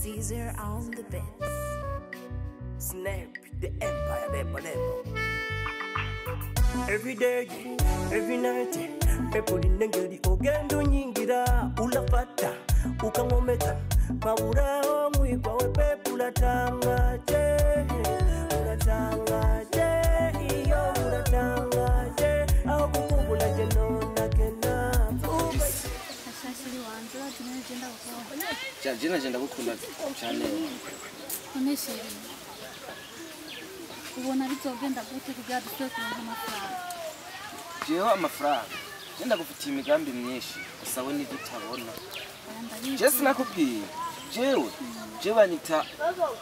Caesar on the beat. Snap the empire, never, never. Every day, every night, pepo linengeli ogendo nyingira ulafata ukangometa mabura omwikwa we pepo latanga je ulatanga je iyo ulatanga je aho kukumbula je nona kena jina jenda gukunda cyane oneshere ubona bizogenda gute kugira dusubire kuronka amafaranga? Jewe amafaranga jenda gufitiye imigambi myinshi gusa we nibyo utabona. Je sinakubwiye jewe je banyita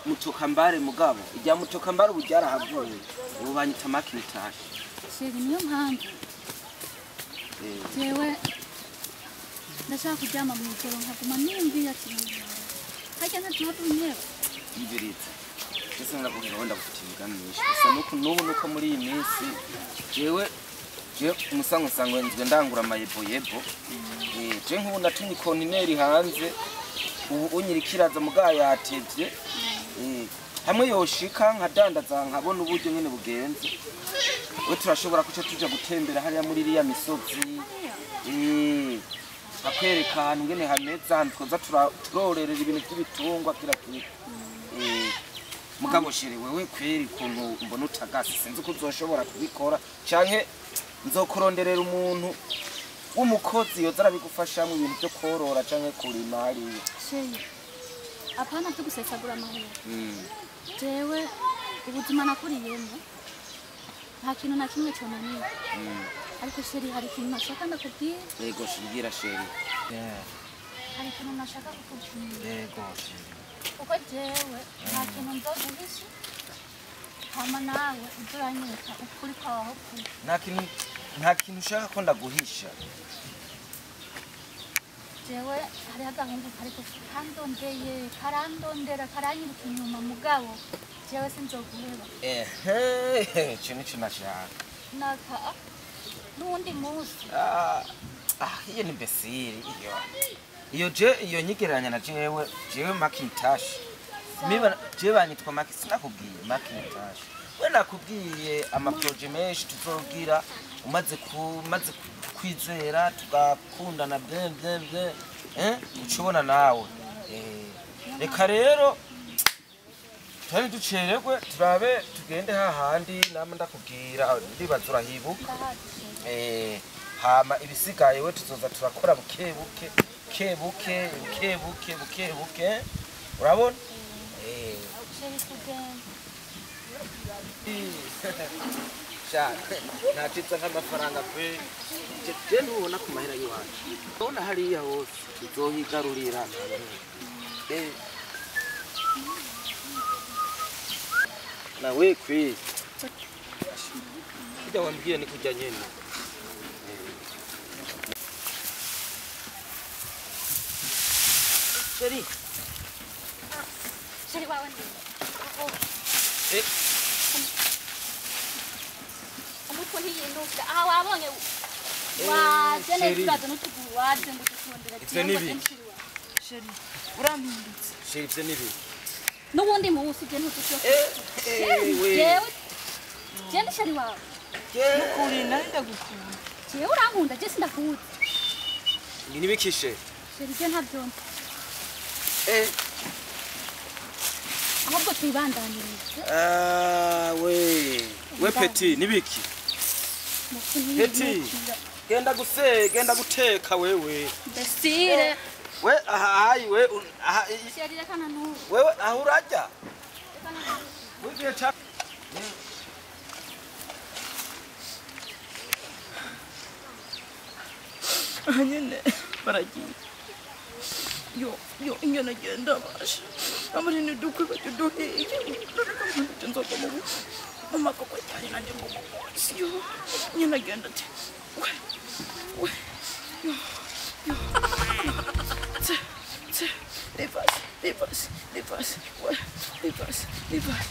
mutokambare mugabo ijya mutokambare ubu ryarahavuye ubu banyita Macintosh. Sheri niyo mpamvu jewe ndashaka kuryama mu ijoro nkaguma niyumvira kintu harya ntatuhavuye mviriza. Ese ndakubwira wenda gufitiye imigambi myinshi gusa nuko nubu nuko muri iyi minsi jewe je umusango sango nzwe ndangura amayebo yebo je nkubu natumye ikontineri hanze ubu unyirikiraza mugaya yatevye hamwe yoshika nkadandaza nkabona uburyo nyene bugenze we turashobora kuca tuja gutembera hariya muri iriya misozi akwereka ahantu ngene hameze ahantu twoza turorerera ibintu by'ibitungwa kila kitu. Mugabo shere wewe kweri kuntu mbona utagase sinzi ko uzoshobora kubikora canke nzokuronderera umuntu w'umukozi yoza arabigufasha mu bintu byo korora canke kurima hariya. Sheri apana byo gusesagura amahera. Jewe ubuzima nakuriyemo nta kintu na kimwe conaniye. Ariko sheri hari ikintu nashaka ndakubwira. Yego shibwira sheri. Hari ikintu nashaka kukubwira. Yego sheri. Kuko jewe nta kintu nzoguhisha hama nawe uzuranyereka ukuri kwawe aho kuri. Nta kintu ushaka ko ndaguhisha. Jewe hariho agahungu kariko kandondeye karandondera karanyiruka inyuma mugabo jewe sinzoguheba. Ehe ico nico nashaka. Naka n'uwundi munsi. Iyo ni mbesiri iyo. Iyo je iyo nyigereranya na jewe jewe Macintosh. Miba jewe banyitwa Mac sinakubwiye Macintosh. We nakubwiye amaproje menshi tuzogira umaze kwizera tugakundana bien bien bien ucubona nawe. Reka rero twari ducererwe turabe tugende hahandi nama ndakubwira ndibaza urahibuka. Hama ibisigaye we tuzoza turakora buke buke buke buke buke buke buke buke urabona. Nacitse nk'amafaranga pe je ntubona ku mahera y'iwacu ubona hariya hose tuzohigarurira. Nawe kwi kujya wambwiye ni kujya nyene. Sheri Sheri wawe ni umutwe ntiyinduka aha wabonye waje neza n'utuguru waje ngo dutondera. Ivyo ni ibiki? Sheri urampindutse. Sheri ivyo ni ibiki? N'ubundi munsi je ntutucyo. Jewe je ndi sheri wawe. Nukuri nari ndagukunda. Jewe urankunda je sindakuzi. Ni nibiki sheri? Sheri je ntavyumva. Ahubwo twibandanirize. We Peti nibiki? Peti genda guse genda guteka wewe. Mbesire. We aha ayi we aha Sheri reka nanubu. Wewe aho urajya? Ugiye cha nyene baragiye. Yo yo ingene agenda basha amari dukwe baduduhiye nzoga mu makoko cyane nanje ngo mumunsi yo nyene agenda ati we we yo yo tse tse lepas lepas lepas we lepas lepas.